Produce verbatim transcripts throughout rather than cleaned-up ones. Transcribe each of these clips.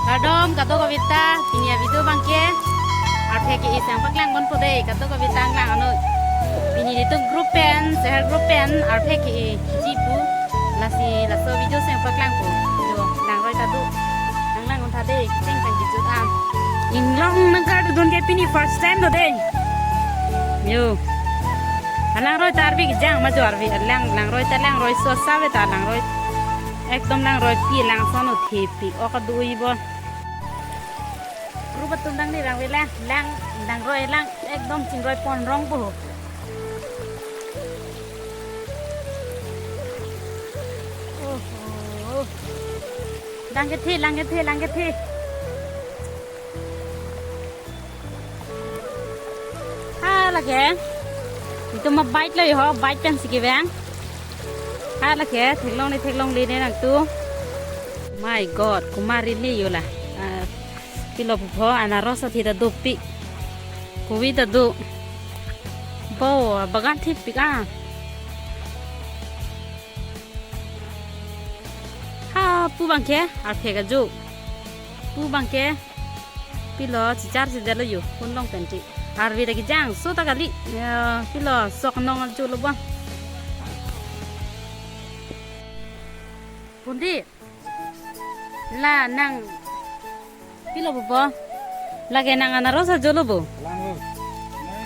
Kardom kadokave ta, pini a-video abangke arphe ke-e si nangpaklang ponpo dei, kadokave ta nanglang-ong non. Pini nelitum group pen, self help group pen arphe ke-eji pu. Lasi laso video si nangpaklangpo. Yo, langroi ta do. Nanglang-ong tha dei, kecheng pen kejut an. Inglong nangkardun ke pini first time lo dei. Yo. Alangroi ta arve kejang ma jo arve, alang, langroi ta langroi so save ta langroi. Ekdom langroi pi langson o thepi ok adu-i bo. Group atum dang ni rang vela lang, langroi lang ekdom chingroi pon rong bo. Oho. Lang kethe, lang kethe, lang kethe. Ha lake. Itum ma bike lo ho, bike pen si kevang. Ha lake, theklongle theklongle ne nangtum. My God, komat ri le yo la. Ah, pilo pupo, anaros athe ta dopik. Kove ta do. Bo, bagan thepik ah. Ha, pu abangke, arphe kejut. Pu abangke, pilo, chichar chidelo yo, pon long pen ti. Arve ta kejang, so ta kali, ya, pilo, sok nong ajo lo bang. Pundi, la nang, pilo pupo. Lake nang anaros ajo lo bo. Lang lo.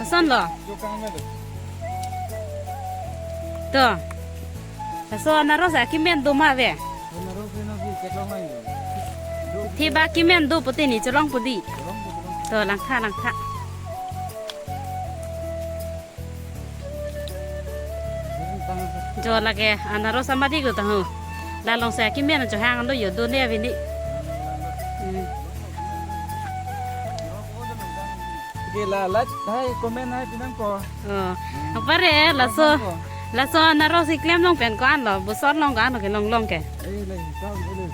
Koson lo. Tukang me do. To. Laso anaros akemen do ma ave. Anaros na si ketlong lang lo. Theba kemen do pute ni cholongpo dei. Cholongpo, cholongpo. To langtha, langtha. Jo lake anaros amadik do ta ho. La long si akemen chohang lo yo do ne avini. Hmm. Ke la like hai comment hai pinangpo. Oh. Apar re laso, laso anaros si klem long pen ko-an lo, bosor long ko-an lo kelong long ke. Eh, le, kau, eh, le.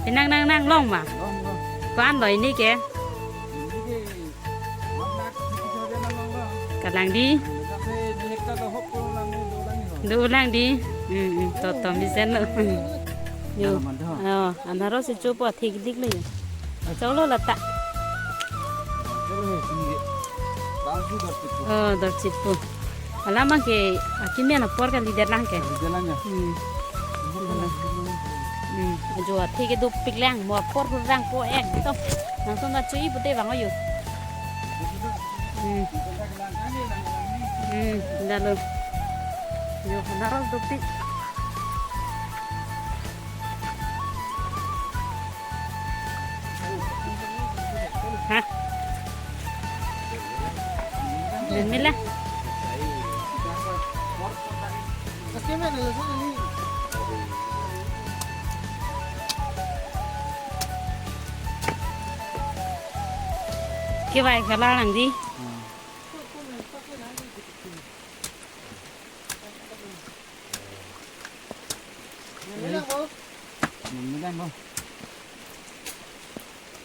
Pinang nang nang long ma. Long, long. Ko-an lo ini ke. Ini ke. Kalang dei. Do lang dei. Hmm, hmm, to, to, mesen lo. Yo. Oh, anaros si chopo athik dik lo yo. Choklo lata. Oh, dorchipu. Alam abangke akemen apor kalidet lang ke. Kalidet lang ya. Hmm. Hmm. Ajo athe ke dopik lang, mo apor kurang po ekdom. Nangtum ta cho-i pute bang yo. Hmm. Hmm, dalo. Yo, anaros dopik. Ha? Dun mila. Kevai kala lang dei. Hmm. Nang bilang bo.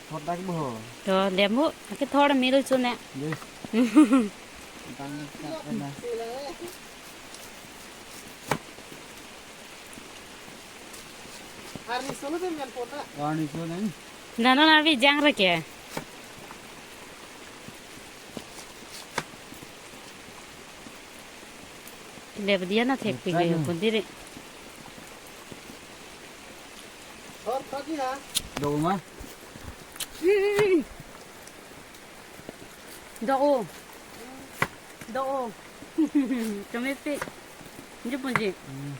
Thot dak bo. To, lem bo. Ake thot mil chun ne. Yes. Tang tak na. Arni solo dem yan pota. Arni solo dem. Nano na bi jang re ke. Lep dia na thek pi gayo pon diri. Thor thor di ha. Do ma. Do o. Do o. Kami pi. Nje pon ji. Hmm.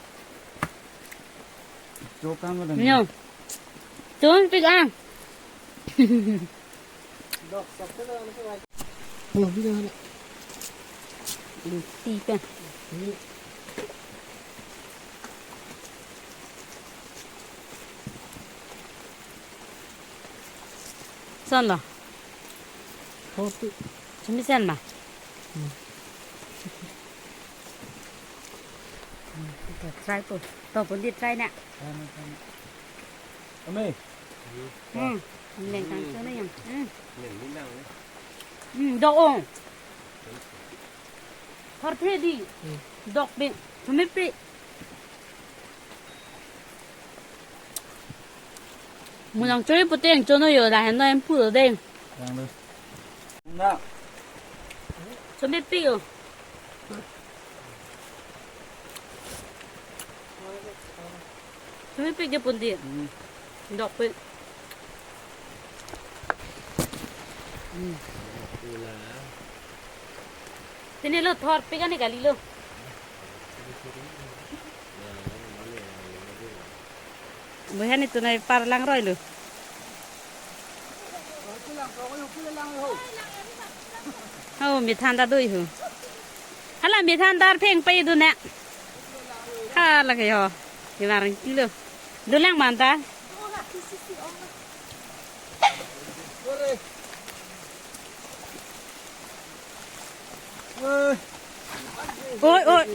Cho kang lo. Nyo. Cho pi ang. Ti pen. Son lo. Chumi sen ma. Try po. To pon di try na. Ame. Hmm. Neng kang cho na yang. Hmm. Neng ni nang ni. Hmm, dok ong. Thorthe di. Hmm. Dok pi. Thomepik. Mo nangchoi pute nangchoi non yo, lahenlo, em pu lo deng. Yang lo. Na. Thomepik yo. Thomepik je pon di. Hmm. Dok pi. Hmm. Pini lo thorpik ani kali lo. Bohan itu nai parlang roi lo. Oh, methan ta dui ho. Hala methan ta arphek pei dun ne. Hala ke ho. Imarang kilo. Dulang manta. Oi, oi.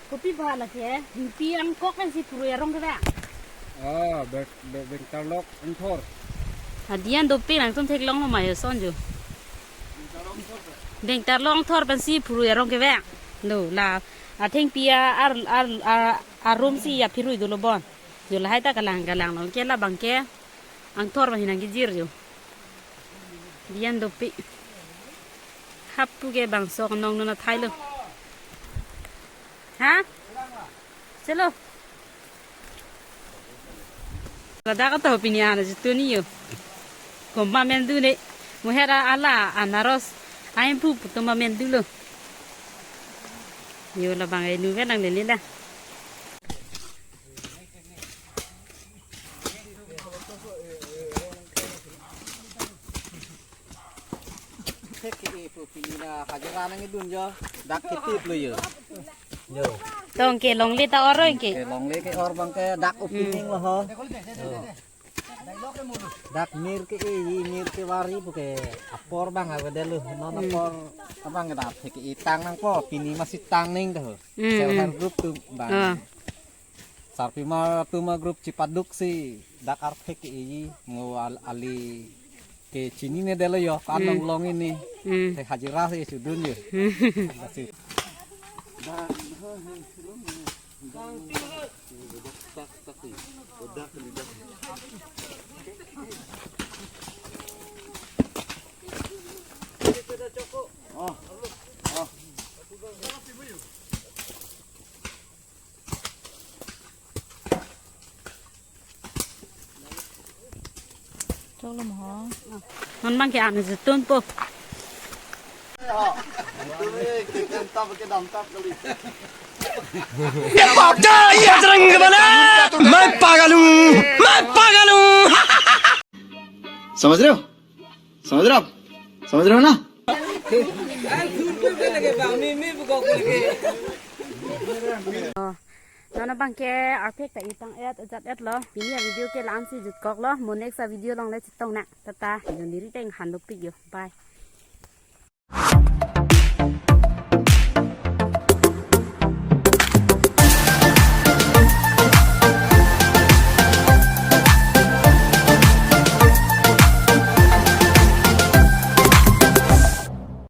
Kopi ba lake, eh? Pi angkok kan si purui arong ke ba? Ah, bek, bek, bek tarlok angthor. Hadian dopik nangtum theklong lo ma yo son jo. Bek tarlok angthor pensi purui arong ke ba? No, la, athengpi a, ar, ar, ar, arum si ya phirui dolo bon. Jo lahai ta kalang, kalang lo ke labang ke. Angthor ba hinang kejir jo. Dian dopik. Hapu ke bangso nong nuna thailo. Ha? Chalo. Ladak to pini ana jutuni yo. Kom ma mendu ne. Mo hera ala anaros. Ain pu putum ma mendu lo. Yo labang ai nu ve nang le le la. Thek ke-e pu pini la hajira nangdun jo. Dak ketip lo yo. Yo. Tong ke longle ta or oi ke. Ke longle ke-or abang ke dak opening lo ho. Yo. Dak mir ke-e, mir kevari pu ke apor abang avedetlo. Non apor abang ke dak thek ke-e tang nangpo, pini masi tang neng dah. Hmm, Self help group atum abang. Ah. Sarpimar atum a group chipaduk si dak arphek ke-e mo al-, ali ke chininedetlo yo, kan Hmm. long long ini. Hmm. Thek hajira si chudun yo. Hmm. Lasi. Oh. Oh. Choklo mo. Non abang ke an jutun po. Bajrang bana, main pagal hung, main pagal hung. समझ रहे हो? समझ रहे हो आप? समझ रहे हो ना? Oh, non abang ke arphek ta itang et, ajat et lo. Pini a video ke la-an si jutkok lo. Mo next a video along le chetong nang. Tata, jo neri teng han dopik yo. Bye.